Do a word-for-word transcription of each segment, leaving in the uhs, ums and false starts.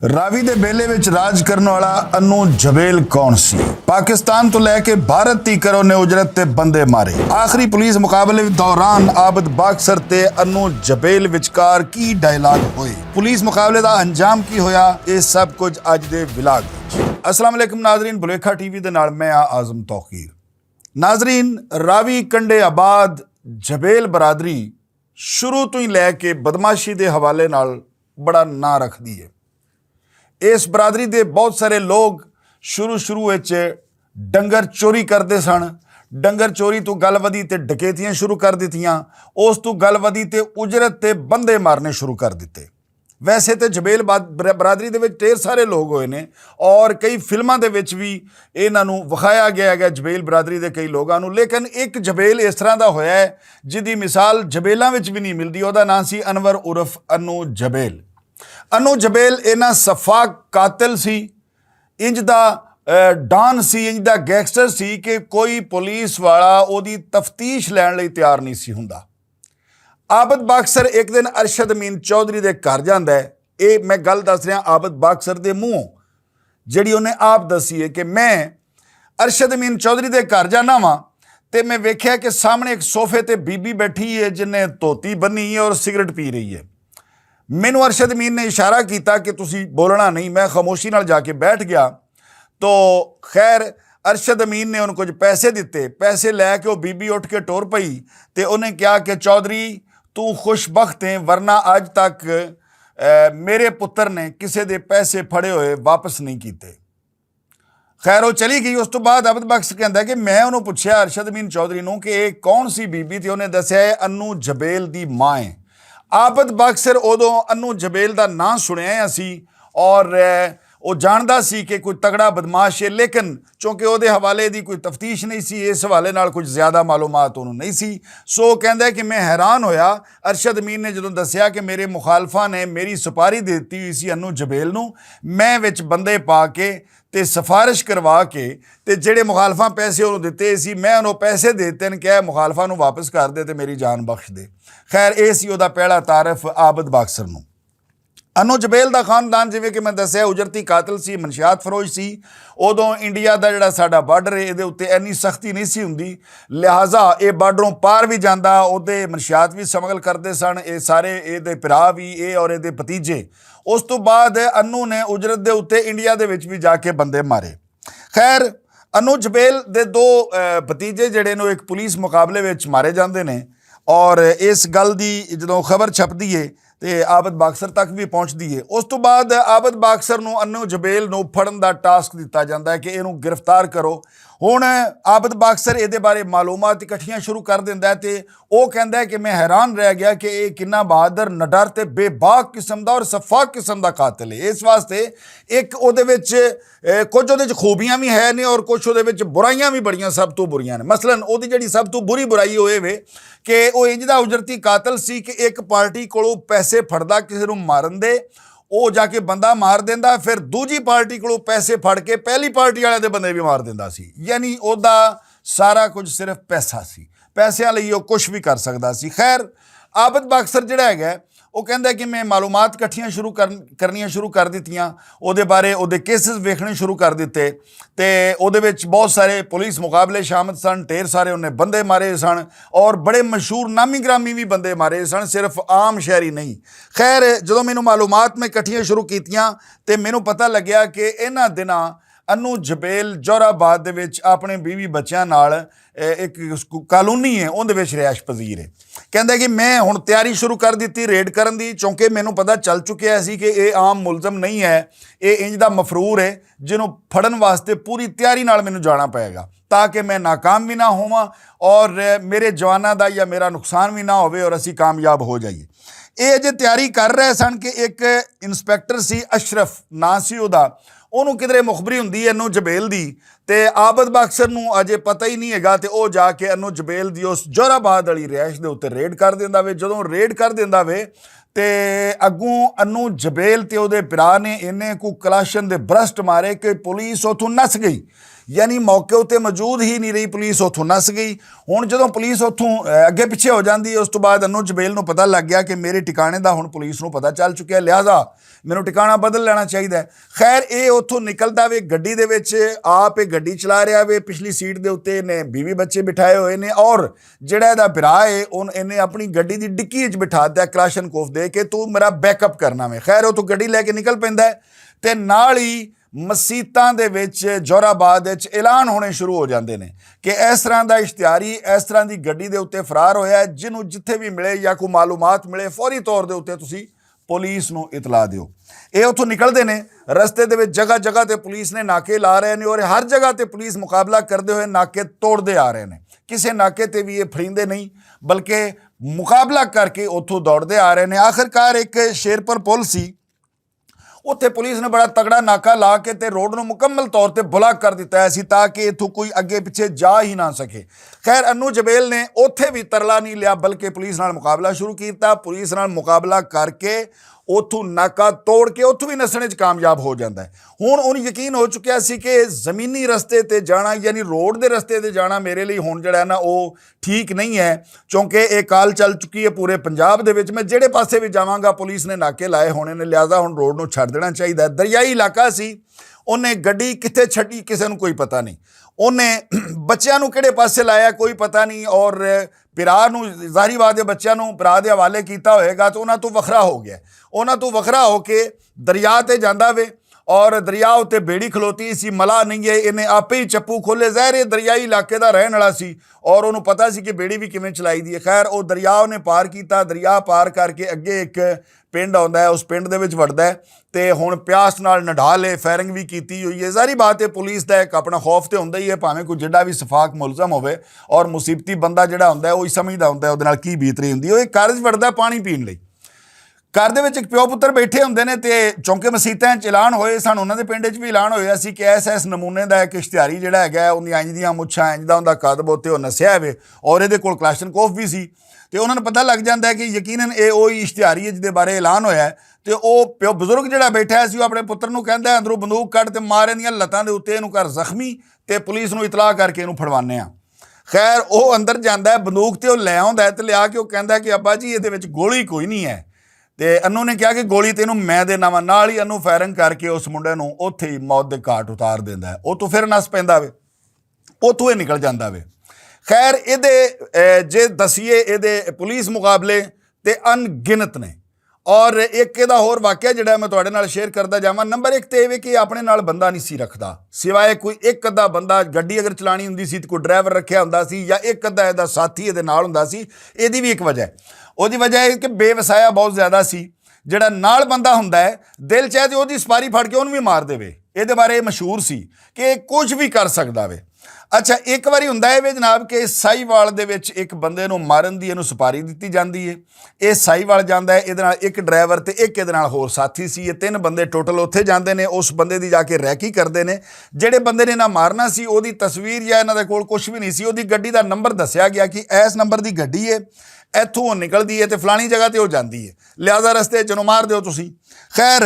راوی دے بیلے وچ راج کرن والا انو جبیل کون سی؟ پاکستان تو لے کے بھارت تیکر نے اجرت تے بندے مارے۔ آخری پولیس مقابلے دوران عابد باکسر تے انو جبیل وچکار کی ڈائیلاگ ہوئے؟ پولیس مقابلے دا انجام کی ہویا؟ اے سب کچھ اج دے ولاگ وچ۔ السلام علیکم ناظرین، بلیکھا ٹی وی دے نال میں آ اعظم توقیر۔ ناظرین، راوی کنڈے آباد جبیل برادری شروع تو ہی لے کے بدمعاشی دے حوالے نال بڑا ناں رکھدی ہے۔ اس برادری دے بہت سارے لوگ شروع شروع وچ ڈنگر چوری کردے سن۔ ڈنگر چوری تو گل ودی تے ڈکیتیاں شروع کر دتیاں۔ اس تو گل ودی تے اجرت تے بندے مارنے شروع کر دتے۔ ویسے تے جبیل باد-، بر-، برادری دے وچ ڈھیر سارے لوگ ہوئے نے اور کئی فلماں دے وچ بھی انہاں نوں وکھایا گیا ہے جبیل برادری دے کئی لوگاں نوں، لیکن ایک جبیل اس طرح دا ہویا ہے جدی مثال جبیلاں وچ بھی نہیں ملدی۔ او دا ناں سی انور عرف انو جبیل۔ انو جبیل اینا صفاق قاتل سی، انج دا، اے، ڈان سی، انج دا گینگسٹر سی کہ کوئی پولیس والا او دی تفتیش لین لئی تیار نہیں سی ہوندا۔ عابد باکسر ایک دن ارشد امین چوہدری دے گھر جاندا ہے۔ اے میں گل دس رہا عابد باکسر دے منہوں، جڑی انہیں آپ دسی ہے کہ میں ارشد امین چوہدری دے گھر جانا واں تے میں ویکھیا کہ سامنے ایک صوفے تے بی بی بیٹھی ہے جن نے دھوتی بنی ہے اور سگریٹ پی رہی ہے۔ مینوں ارشد امین نے اشارہ کیتا کہ تسی بولنا نہیں۔ میں خاموشی نال جا کے بیٹھ گیا۔ تو خیر، ارشد امین نے انہوں کچھ پیسے دتے۔ پیسے لے کے وہ بی بی اٹھ کے ٹور پئی تے انہیں کہا کہ چوہدری، تو خوش بخت ہیں، ورنہ اج تک، اے، میرے پتر نے کسے دے پیسے پھڑے ہوئے واپس نہیں کیتے۔ خیر، وہ چلی گئی۔ اس تو بعد عبد بخش کہندا ہے کہ میں انہوں پوچھیا ارشد امین چوہدری نوں کہ یہ کون سی بی بی تھی؟ انہیں دسیا ہے انو جبیل دی ماں ہے۔ عابد باکسر ادوں انو جبیل دا ناں سنیا ہے اسی، اور، اے، او جاندا سی کہ کوئی تگڑا بدمعاش ہے، لیکن چونکہ او دے حوالے دی کوئی تفتیش نہیں سی، اس حوالے نال کچھ زیادہ معلومات انہوں نہیں سی۔ سو او کہندا ہے کہ میں حیران ہویا، ارشد امین نے جدوں دسیا کہ میرے مخالفاں نے میری سپاری دے دتی ہوئی سی انو جبیل نوں، میں وچ بندے پا کے تے سفارش کروا کے تے جڑے مخالفاں پیسے انہوں دتے سی، میں انہوں پیسے دے دتے نے کہ اے مخالفاں نوں واپس کر دے تے میری جان بخش دے۔ خیر، اے سی او دا پہلا تعارف عابد باکسر نوں۔ انو جبیل دا خاندان، جویں کہ میں دسیا، اجرتی قاتل سی، منشیات فروش سی۔ ادوں انڈیا دا جڑا ساڈا بارڈر ہے، ایدے اُتے اینی سختی نہیں سی ہوندی، لہذا اے بارڈروں پار وی جاندا، اوہدے منشیات وی سمگل کردے سن۔ اے سارے ایہدے پرا وی، اے اور ایہدے بھتیجے۔ اس توں بعد انو نے اجرت دے اُتے انڈیا دے وچ وی جا کے بندے مارے۔ خیر، انو جبیل دے دو، اے، بھتیجے جڑے نوں ایک پولیس مقابلے وچ مارے جاندے نے، اور اس گل دی جدوں خبر چھپدی ہے تے عابد باکسر تک وی پہنچدی ہے۔ اس توں بعد عابد باکسر نوں انو جبیل نوں پھڑن دا ٹاسک دتا جاندا ہے کہ اینوں گرفتار کرو۔ ہن عابد باکسر ایہدے بارے معلومات اکٹھیاں شروع کر دیندا ہے تے او کہندا ہے کہ میں حیران رہ گیا کہ اے کنا بہادر، نڈر تے بے باک قسم دا اور شفاق قسم دا قاتل ہے۔ اس واسطے ایک اوہدے وچ، اے، کچھ اوہدے وچ خوبیاں وی ہے نے اور کچھ اوہدے وچ برائیاں وی بڑیاں سب توں بریاں نے۔ مثلاً اوہدی جڑی سب توں بری برائی ہوئے وے کہ او انج دا اجرتی قاتل سی کہ ایک پارٹی کولوں پیسے پھڑدا کسے نوں مارن دے، او جا کے بندہ مار دیندا، پھر دوجی پارٹی کولوں پیسے پھڑ کے پہلی پارٹی والے دے بندے وی مار دیندا سی۔ یعنی اوہدا سارا کچھ صرف پیسہ سی، پیسیاں لئی او کچھ وی کر سکدا سی۔ خیر، عابد باکسر جڑا ہے گا، او کہندا ہے کہ میں معلومات اکٹھیاں شروع کر-، کرنیاں شروع کر دتیاں، اوہدے بارے اوہدے کیسز ویکھنے شروع کر دتے، تے اوہدے وچ بہت سارے پولیس مقابلے شامل سن، ڈھیر سارے انہیں بندے مارے سن، اور بڑے مشہور نامی گرامی وی بندے مارے سن، صرف عام شہری نہیں۔ خیر، جدوں مینوں معلومات میں اکٹھیاں شروع کیتیاں تے مینوں پتہ لگیا کہ انہاں دناں انو جبیل جوراباد دے وچ اپنے بیوی بچیاں نال، اے، ایک سکو-، کالونی ہے، اون دے وچ رہائش پذیر ہے۔ کہندا ہے کہ میں ہن تیاری شروع کر دتی ریڈ کرن دی، چونکہ مینوں پتہ چل چکیا سی کہ اے عام ملزم نہیں ہے، اے انج دا مفرور ہے جنوں پھڑن واسطے پوری تیاری نال مینوں جانا پئے گا، تاکہ میں ناکام وی نہ ہوواں اور میرے جواناں دا یا میرا نقصان وی نہ ہووے اور اسی کامیاب ہو جائیے۔ اے اجے تیاری کر رہے سن کہ ایک انسپیکٹر سی، اشرف ناں سی اوہدا، انہوں کدھرے مخبری ہوندی ہے انہوں جبیل دی، تے عابد باکسر نوں اجے پتہ ہی نہیں ہے گا، تے او جا کے انہوں جبیل دی اس جورا باد والی رہائش دے اُتے ریڈ کر دیندا وے۔ جدوں ریڈ کر دیندا وے، تے اگوں انہوں جبیل تے اودے بھرا نے اینے کو کلاشن دے برسٹ مارے کہ پولیس اتھوں نس گئی۔ یعنی موقع اُتے موجود ہی نہیں رہی، پولیس اتھوں نس گئی۔ ہن جدوں پولیس اتھوں اگے پچھے ہو جاندی ہے، اس توں بعد انہوں جبیل نوں پتہ لگ گیا کہ میرے ٹکانے دا ہن پولیس نوں پتہ چل چکیا، لہذا مینوں ٹکانا بدل لینا چاہیدا ہے۔ خیر، اے اتھوں نکلدا وے گڈی دے وچ، آپ اے گڈی چلا رہیا وے، پچھلی سیٹ دے اُتے نے بیوی بچے بٹھائے ہوئے نے، اور جڑا ادا بھرا ہے، ان اینے اپنی گڈی دی ڈکی وچ بٹھا دتا کلاشن کوف دے کہ تو میرا بیک اپ کرنا وے۔ خیر، اتھوں گڈی لے کے نکل پیندا ہے، تے نال ہی مسیتاں دے وچ جورا باد وچ اعلان ہونے شروع ہو جاندے نے کہ اس طرح دا اشتہاری اس طرح دی گڈی دے اُتے فرار ہویا ہے، جنوں جتھے بھی ملے یا کوئی معلومات ملے، فوری طور دے اُتے تسی پولیس نوں اطلاع دیو۔ اے اتھوں نکلدے نے، رستے دے وچ جگہ جگہ تے پولیس نے ناکے لا رہے نے، اور ہر جگہ تے پولیس مقابلہ کردے ہوئے ناکے توڑدے آ رہے نے۔ کسے ناکے تے وی اے پھریندے نہیں، بلکہ مقابلہ کر کے اتھوں دوڑدے آ رہے نے۔ آخر کار ایک شیرپور پل سی، اتھے پولیس نے بڑا تگڑا ناکا لا کے تے روڈ نوں مکمل طور تے بلاک کر دتا ہے سی، تاکہ اتھوں کوئی اگے پچھے جا ہی نہ سکے۔ خیر، انو جبیل نے اتھے وی ترلا نہیں لیا، بلکہ پولیس نال مقابلہ شروع کیتا۔ پولیس نال مقابلہ کر کے اتھوں ناکا توڑ کے اتھوں وی نسنے چ کامیاب ہو جاندا ہے۔ ہن ان یقین ہو چکیا سی کہ زمینی رستے تے جانا، یعنی روڈ دے رستے تے جانا میرے لئی ہن جڑا ہے نا، او ٹھیک نہیں ہے، کیونکہ ایک کال چل چکی ہے پورے پنجاب دے وچ، میں جڑے پاسے وی جاواں گا پولیس نے ناکے لائے ہونے نے، لہذا ہن روڈ نوں چھڈ دینا چاہیدا ہے۔ دریائی علاقہ سی، انہیں گڈی کتھے چھڈی کسے نوں کوئی پتہ نہیں، انہیں بچیاں نوں کہڑے پاسے لایا کوئی پتہ نہیں، اور بھرا نوں، ظاہری بات ہے، بچیاں نوں بھرا دے حوالے کیتا ہوئے گا تو انہاں تو وکھرا ہو گیا۔ انہاں تو وکھرا ہو کے دریا تے جاندا وے، اور دریا اُتے بیڑی کھلوتی سی، ملا نہیں ہے، انہیں آپے ہی چپو کھولے۔ ظاہر ہے دریائی علاقے دا رہن والا سی، اور انہوں پتا سی کہ بیڑی بھی کیویں چلائی دی ہے۔ خیر، او دریا انہیں پار کیتا، دریا پار کر کے اگے ایک پنڈ آندا ہے، اس پنڈ دے وچ وڑدا ہے، تے ہن پیاس نال نڈھال ہے، فائرنگ بھی کیتی ہوئی ہے۔ ظاہری بات ہے، پولیس دا ایک اپنا خوف تے ہوندا ہی ہے، بھاویں کوئی جڈا بھی شفاق ملزم ہووے، اور مصیبتی بندہ جڑا ہوندا ہے، او ہی سمجھدا ہوندا ہے اودے نال کی بیت رہی ہوندی ہے۔ او ایک گھر وچ وڑدا ہے پانی پین لئی۔ گھر دے وچ اک پیو پتر بیٹھے ہوندے نے، تے چونکہ مسیتاں وچ اعلان ہوئے سن، انہاں دے پنڈ وچ وی اعلان ہویا سی کہ ایس ایس نمونے دا اک اشتہاری جڑا ہے گیا، اوندی انج دیاں مچھاں، انج دا اوندا قد بوتے او نسیا ہوئے، اور ایہدے کول کلاشن کوف وی سی۔ تے انہاں نوں پتہ لگ جاندا ہے کہ یقیناً اے اوہی اشتہاری ہے جس دے بارے اعلان ہویا ہے۔ تے او پیو بزرگ جڑا بیٹھا ہے سی، او اپنے پتر نوں کہندا ہے، اندروں بندوق کڈ تے مار ایندیاں لتاں دے اُتے، اینوں کر زخمی، تے پولیس نوں اطلاع کر کے اینوں پھڑوانے آں۔ خیر، او اندر جاندا ہے، بندوق تے او لے آوندا ہے، تے لیا کے او کہندا ہے کہ ابا جی، ایہدے وچ گولی کوئی نہیں ہے۔ تے انو نے کہا کہ گولی تے اینوں میں دینا وا۔ نال ہی انو فائرنگ کر کے اس منڈے نوں اوتھے ہی موت دے گھاٹ اتار دیندا ہے۔ او تو پھر نس پیندا وے، اوتھوں اے نکل جاندا وے۔ خیر، ایہدے، اے، جے دسیے، ایہدے پولیس مقابلے تے ان گنت نے۔ اور ایک ایہدا ہور واقعہ جڑا ہے میں تہاڈے نال شیئر کردا جاواں۔ نمبر ایک تے ایہہ وے کہ اپنے نال بندہ نہیں سی رکھدا، سوائے کوئی ایک ادھا بندہ، گڈی اگر چلانی ہوندی سی تے کوئی ڈرائیور رکھیا ہوندا سی یا ایک ادھا ایہدا ساتھی ایہدے نال ہوندا سی۔ ایہدی وی ایک وجہ ہے، اوہدی وجہ ہے کہ بے وسایا بہت زیادہ سی۔ جڑا نال بندہ ہوندا ہے، دل چاہے تے اوہدی سپاری پھڑ کے اوہنوں وی مار دیوے۔ ایہدے بارے مشہور سی کہ کچھ وی کر سکدا وے۔ اچھا، ایک واری ہوندا ہے وے جناب کہ ساہیوال دے وچ ایک بندے نوں مارن دی اینوں سپاری دتی جاندی ہے۔ اے ساہیوال جاندا ہے، ایہدے نال ایک ڈرائیور تے ایک ایہدے نال ہور ساتھی سی۔ اے تین بندے ٹوٹل اوتھے جاندے نے، اس بندے دی جا کے ریکی کردے نے۔ جڑے بندے نے انہاں مارنا سی، اوہدی تصویر یا انہاں دے کول کچھ وی نہیں سی، اوہدی گڈی دا نمبر دسیا گیا کہ ایس نمبر دی گڈی ہے، ایتھوں او نکلدی ہے تے فلانی جگہ تے او جاندی ہے، لہذا رستے چ انہوں مار دیو تسی۔ خیر،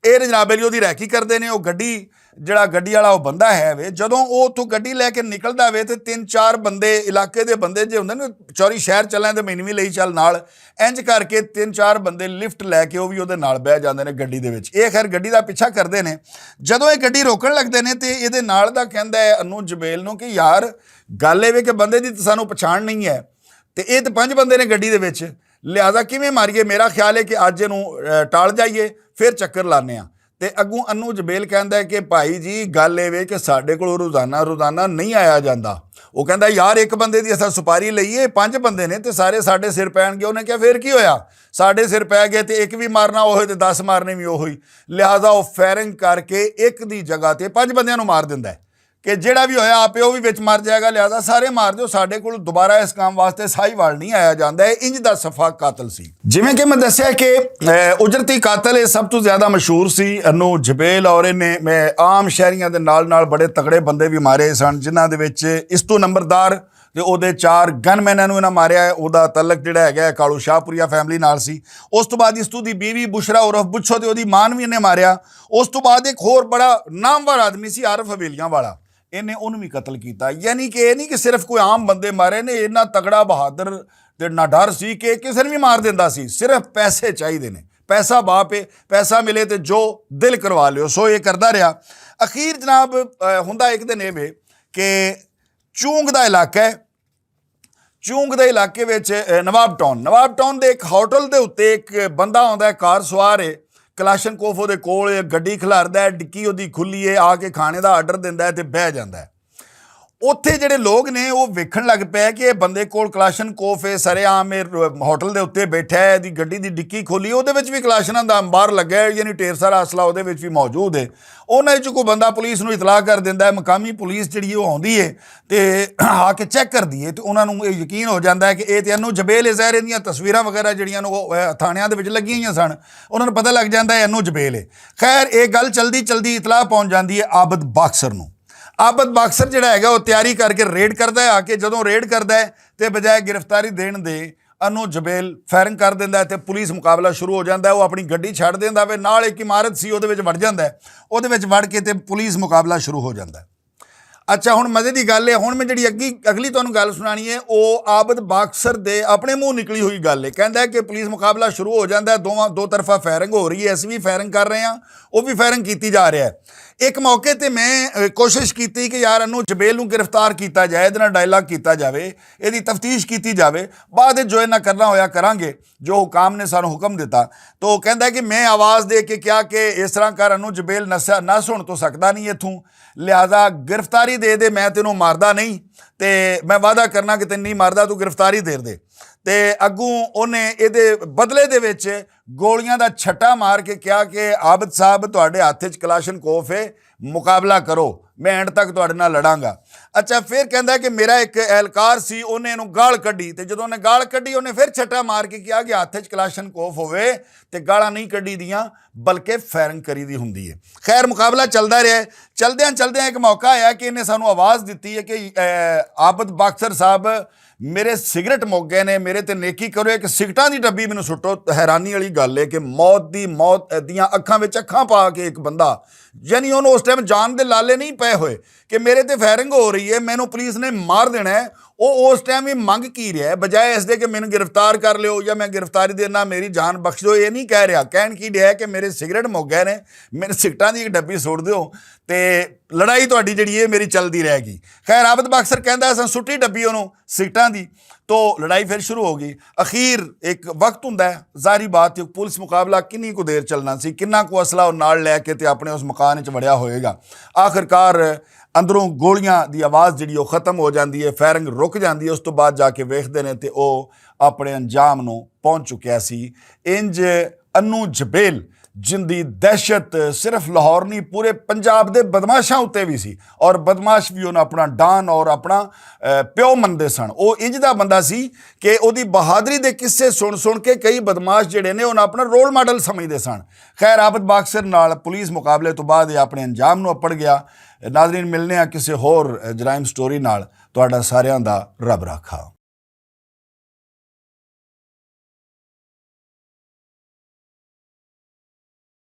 اے جناب علی اوہدی ریکی کردے نے، او گڈی، جڑا گڈی والا او بندہ ہے وے، جدوں او اتھوں گڈی لے کے نکلدا وے تے تین چار بندے، علاقے دے بندے جے ہوندے نے، چوری شہر چلیں تے مینوی لئی چل نال، انج کر کے تین چار بندے لفٹ لے کے او وی اوہدے نال بہ جاندے نے گڈی دے وچ۔ اے خیر گڈی دا پیچھا کردے نے۔ جدوں اے گڈی روکن لگدے نے تے ایہدے نال دا کہندا ہے انو جبیل نوں کہ یار، گل اے وے کہ بندے دی تے سانوں پچھان نہیں ہے، تے اے تے پنج بندے نے گڈی دے وچ، لہذا کیویں ماریے؟ میرا خیال ہے کہ اج اینوں، اے، ٹال جائیے، پھر چکر لانے آں۔ تے اگوں انو جبیل کہندا ہے کہ بھائی جی، گل اے وے کہ ساڈے کول روزانہ روزانہ نہیں آیا جاندا۔ او کہندا، یار، ایک بندے دی اساں سپاری لئی اے، پنج بندے نے تے سارے ساڈے سر پین گے۔ انہیں کہا، پھر کی ہویا؟ ساڈے سر پے گئے تے ایک وی مارنا اوہی تے دس مارنے وی اوہی۔ لہذا او فائرنگ کر کے ایک دی جگہ تے پنج بندیاں نوں مار دیندا ہے۔ کہ جیہڑا وی ہویا آپے او وی وچ مر جائے گا، لہذا سارے مار دیو، ساڈے کول دوبارہ اس کام واسطے ساہی وال نہیں آیا جاندا۔ اے انج دا صفا قاتل سی۔ جیویں کہ میں دسیا کہ اجرتی قاتل اے سب توں زیادہ مشہور سی انو جبیل، اور انہیں عام شہریاں دے نال نال بڑے تگڑے بندے وی مارے سن، جنہاں دے وچ اس توں نمبردار تے اوہدے چار گن میناں نوں انہاں ماریا۔ اوہدا تعلق جیہڑا ہے کالو شاہ پوریا فیملی نال سی۔ اس توں بعد اس توں دی بیوی بشرا عرف بچھو تے اوہدی ماں نوں وی انہیں ماریا۔ اس توں بعد ایک ہور بڑا نامور آدمی سی عارف حویلیاں والا، انہیں انہوں وی قتل کیتا۔ یعنی کہ ایہہ نہیں کہ صرف کوئی عام بندے مارے نے، انہاں تگڑا بہادر تے نہ ڈر سی کہ کسے نوں وی مار دیندا سی۔ صرف پیسے چاہیدے نے، پیسہ باپ اے، پیسہ ملے تے جو دل کروا لیو۔ سو ایہہ کردا رہیا۔ اخیر جناب، ہوندا ایک دن ایہہ وے کہ چونگ دا علاقہ ہے۔ چونگ دے علاقے وچ نواب ٹاؤن نواب ٹاؤن دے ایک ہوٹل دے اتے ایک بندہ آندا ہے کار سوار ہے۔ کلاشن کوفو دے کول گڈی کھلاردا ہے، ڈکی اوہدی کھلی ہے، آ کے کھانے دا آرڈر دیندا ہے تے بہہ جاندا ہے۔ اوتھے جیہڑے لوگ نے او ویکھن لگ پے کہ ایہہ بندے کول کلاشن کوف ہے، سرے عام ایہہ ہوٹل دے اتے بیٹھا ہے، ایہدی گڈی دی ڈکی کھولی، اوہدے وچ وی کلاشناں دا انبار لگا ہے، یعنی ڈھیر سارا اصلہ اوہدے وچ وی موجود ہے۔ انہاں وچ کوئی بندہ پولیس نوں اطلاع کر دیندا ہے، مقامی پولیس جیہڑی او آندی ہے تے آ کے چیک کردی ہے تے انہاں نوں ایہہ یقین ہو جاندا ہے کہ ایہہ تے انو جبیل ہے۔ ظاہر ایہدیاں تصویراں وغیرہ جیہڑیاں نوں تھانیاں دے وچ لگیاں ہوئیاں سن، انہاں نوں پتہ لگ جاندا ہے انو جبیل ہے۔ خیر ایہہ گل چلدی چلدی اطلاع پہنچ جاندی ہے عابد باکسر نوں۔ عابد باکسر جیہڑا ہے او تیاری کر کے ریڈ کردا ہے آ کے جدوں ریڈ کردا ہے تے بجائے گرفتاری دین دے انو جبیل فائرنگ کر دیندا ہے تے پولیس مقابلہ شروع ہو جاندا ہے۔ او اپنی گڈی چھڈ دیندا وے، نال ایک عمارت سی اوہدے وچ وڑ جاندا ہے۔ اوہدے وچ وڑ کے تے پولیس مقابلہ شروع ہو جاندا ہے۔ اچھا ہن مزے دی گل ہے، ہن میں جیہڑی اگلی تہانوں گل سنانی ہے او عابد باکسر دے اپنے منہ نکلی ہوئی گل ہے۔ کہندا ہے کہ پولیس مقابلہ شروع ہو جاندا ہے، دوواں دو طرفہ فائرنگ ہو رہی ہے، اسی وی فائرنگ کر رہے ہاں، او وی فائرنگ کیتی جا رہا ہے۔ ایک موقع تے میں کوشش کیتی کہ یار انو جبیل نوں گرفتار کیتا جائے، ایہدے نال ڈائیلاگ کیتا جاوے، ایہدی تفتیش کیتی جاوے، بعد جو انہاں کرنا ہویا کراں گے، جو حکام نے سانوں حکم دتا۔ تو کہندا ہے کہ میں آواز دے کے کیا کہ اس طرح کر انو جبیل نہ سن تو سکدا نہیں اتھوں، لہذا گرفتاری دے دے، میں تینوں ماردا نہیں۔ تے میں وعدہ کرنا کہ تینوں نہیں ماردا، تو گرفتاری دے دے۔ تے اگوں انہیں ایہدے بدلے دے وچ گولیاں دا چھٹا مار کے کہا کہ عابد صاحب تہاڈے ہتھ وچ کلاشن کوف ہے، مقابلہ کرو، میں اینڈ تک تہاڈے نال لڑاں گا۔ اچھا فیر کہندا ہے کہ میرا ایک اہلکار سی، انہیں نوں گال کڈی تے جدوں انہیں گال کڈی انہیں فیر چھٹا مار کے کہا کہ ہتھ وچ کلاشن کوف ہووے تے گالاں نہیں کڈی دیاں، بلکہ فائرنگ کری دی ہوندی ہے۔ خیر مقابلہ چلدا رہیا ہے۔ چلدیاں چلدیاں ایک موقع آیا کہ انہیں سانوں آواز دتی ہے کہ عابد باکسر صاحب، میرے سگریٹ مک گئے نے، میرے تے نیکی کرو، ایک سگٹاں دی ڈبی مینوں سٹو۔ حیرانی والی گل ہے کہ موت دی موت دیاں اکھاں وچ اکھاں پا کے ایک بندہ، یعنی انہوں اس ٹائم جان دے لالے نہیں پے ہوئے کہ میرے تے فائرنگ ہو رہی ہے، مینوں پولیس نے مار دینا ہے۔ او اس ٹائم وی منگ کی رہیا ہے، بجائے اس دے کہ مینوں گرفتار کر لیو یا میں گرفتاری دینا، میری جان بخش دو، یہ نہیں کہہ رہا۔ کہن کی رہیا ہے کہ میرے سگریٹ مک گئے نے، میرے سگٹاں دی ایک ڈبی سٹ دیو تے لڑائی تہاڈی جیہڑی ہے میری چلدی رہے گی۔ خیر عابد باکسر کہندا ہے اساں سٹی ڈبی انہوں سگٹاں دی، تو لڑائی فیر شروع ہو گئی۔ اخیر ایک وقت ہوندا ہے، ظاہری بات ہے پولیس مقابلہ کنی کو دیر چلنا سی، کنا کو اسلحہ نال لے کے تے اپنے اس مکان وچ وڑیا ہوئے گا۔ آخرکار اندروں گولیاں دی آواز جیہڑی او ختم ہو جاندی ہے، فائرنگ رک جاندی ہے۔ اس توں بعد جا کے ویکھدے نے تے او اپنے انجام نوں پہنچ چکیا سی۔ انج انو جبیل جن دی دہشت صرف لاہور نہیں، پورے پنجاب دے بدمعاشاں اتے وی سی، اور بدمعاش وی انہاں اپنا ڈان اور اپنا پیو مندے سن۔ او انج دا بندہ سی کہ اوہدی بہادری دے قصے سن سن کے کئی بدمعاش جیہڑے نے انہاں اپنا رول ماڈل سمجھدے سن۔ خیر عابد باکسر نال پولیس مقابلے توں بعد ایہہ اپنے انجام نوں اپڑ گیا۔ ناظرین ملنے آں کسے ہور جرائم سٹوری نال۔ تہاڈا ساریاں دا رب رکھا۔